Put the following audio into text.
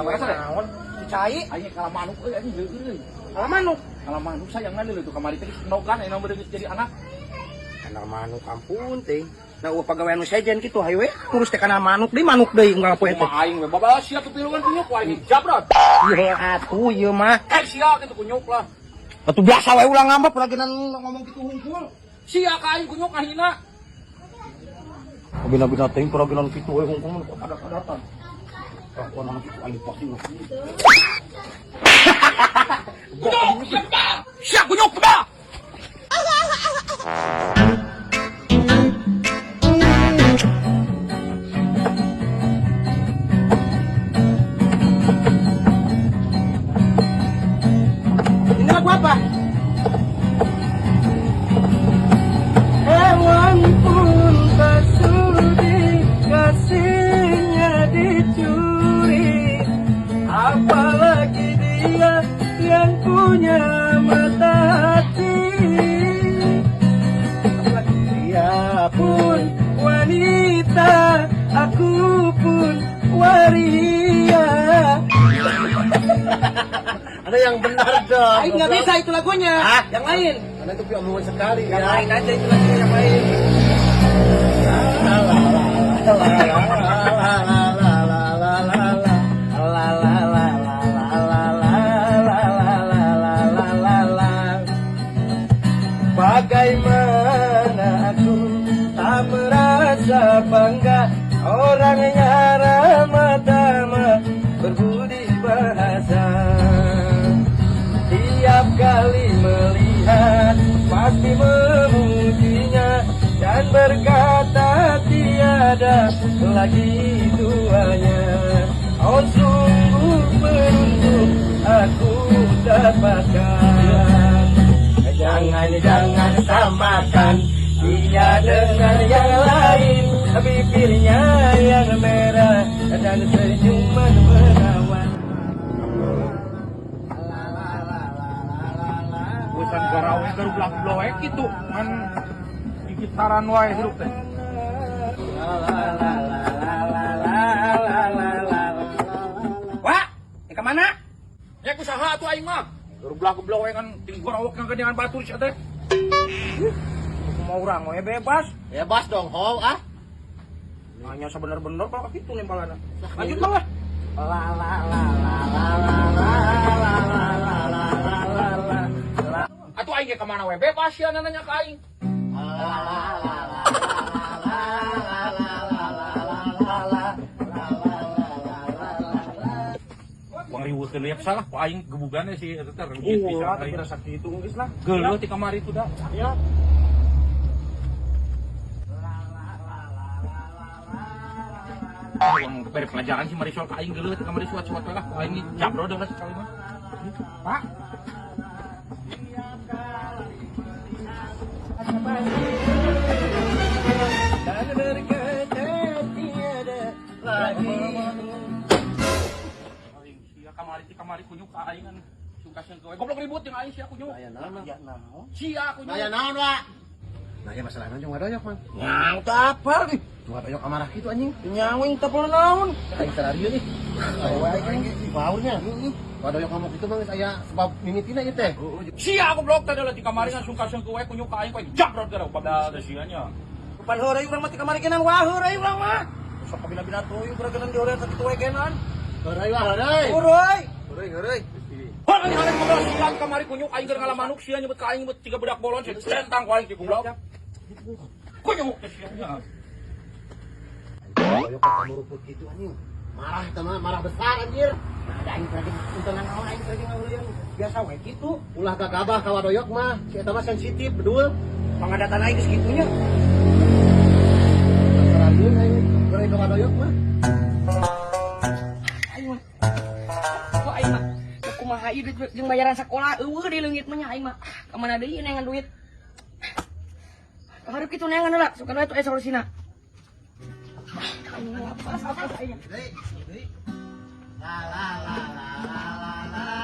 Gawe naon? Cai. Aing kalah manuk euy anjing heueuh. Kalah manuk. Kalah manuk sayangna deui tuh kamari teh geus nogan ayeuna mah geus jadi anak. Kana manuk ampun teh. Nah, eueuh pagawean nu sejen kitu hayu we. Ngurus teh kana manuk deui unggal poe teh. Kumaha aing we babal sia tuh piluan kunyuk ku aing jabrot. Ieu atuh ieu mah. Eh sia kitu kunyuk lah. Atuh biasa we ulah ngambek lagi ngomong kitu hungkul. Sia ka aing kunyuk ngahina. Bina-bina teuing keraginan kitu we hungkul kok adat-adatan. Kelakuan anak kitu aing pasti. Kunyuk sia kunyuk dah. Ini lagu apa? Hewan pun tak sudi kasihnya dicuri, apalagi dia yang punya mata hati. Dia pun wanita, aku pun waria. Ada yang benar dong. Aing nggak bisa itu lagunya. Hah? Yang lain. Karena itu omongan sekali Yang ya. lain aja itu lagunya yang lain. La la la la la la la la la. La la la la la la la la la la la la la. Bagaimana aku tak merasa bangga, orangnya ramah tamah berbudi bahasa. Tiap kali melihat pasti memujinya dan berkata tiada lagi duanya. Oh sungguh beruntung aku dapatkan. Jangan-jangan samakan dia dengan yang lain, bibirnya yang merah dan senyuman menawan. Urusan garawe garublak bloek kitu ngan gigitaran wae hirup teh. Wah, ya kemana? Ya ku saha atuh aing mah. Garublak bloek kan ting garawak ngagedean batur sia teh. Aku mau urang we bebas. Bebas dong, ho ah. Nanya sebener-bener kalau gitu nempalana. Lanjut bang lah. La la la la la la la la la la la la la la. Atuh aing ge ka mana we bebas sia nanya ka aing. La la la la la la la la la la. Wang riweuhkeun liap salah ku aing gebugan si eta teh rengit Oh, pisan tapi aing. rasa gitu geus lah. Geuleuh ti kamari tuh da. Ya. Wang bere pelajaran si Marisol ka aing geuleuh ti kamari suat-suat we lah ku aing jabro dah lah sekali mah. Pak. Dan berkata tiada lagi. Aing sia kamari ti kamari kunyuk ka aing kan sungkaskeun we. Goblok ribut jeung aing sia kunyuk. Aya naon? Ya naon? Sia kunyuk. Aya naon, Wak? Nah, ya masalahnya jeung wadoyok, Mang. Nyang teu apal ih. Wadoyok amarah kitu anjing. Nyawing teu perlu naon. Aing sararieu ih. Aing ge baurnya. Wadoyok ngomong kitu mah geus aya sebab mimitina ieu teh. Sia goblok teh ti kamari kan sungkaskeun we kunyuk ka aing ku aing jabro dah babal teh sia nya. Pan heureuy urang mah ti kamari geunang wah heureuy urang mah. Sok kabina-bina teuing urang geunang diorean sakitu we geunang. Heureuy wah, heureuy. Heureuy. Heureuy, heureuy. Heureuy heureuy goblok sia kamari kunyuk aing keur ngalamanuk sia nyebut ka aing nyebut tiga budak bolon sia centang ku aing ti goblok. Kunyuk teh sia nya. Wadoyok kok muruput kitu anjing. Marah eta mah, marah besar anjir. Nah, ada aing tadi untungan naon aing tadi ngaheureyan biasa we kitu. Ulah gagabah ka wadoyok mah, si eta mah sensitif bedul. Pangadatan aing geus kitunya. Sararieun aing heureuy ka wadoyok mah. Aing mah. Kok aing mah kumaha ieu duit jeung bayaran sekolah eueuh di leungit mah nya aing mah. Ah, ka mana deui neangan duit? Hareup kitu neangan heula, suka we tuh aya solusina. Aing mah apa apa aing. Deui, deui. La la la la la la la.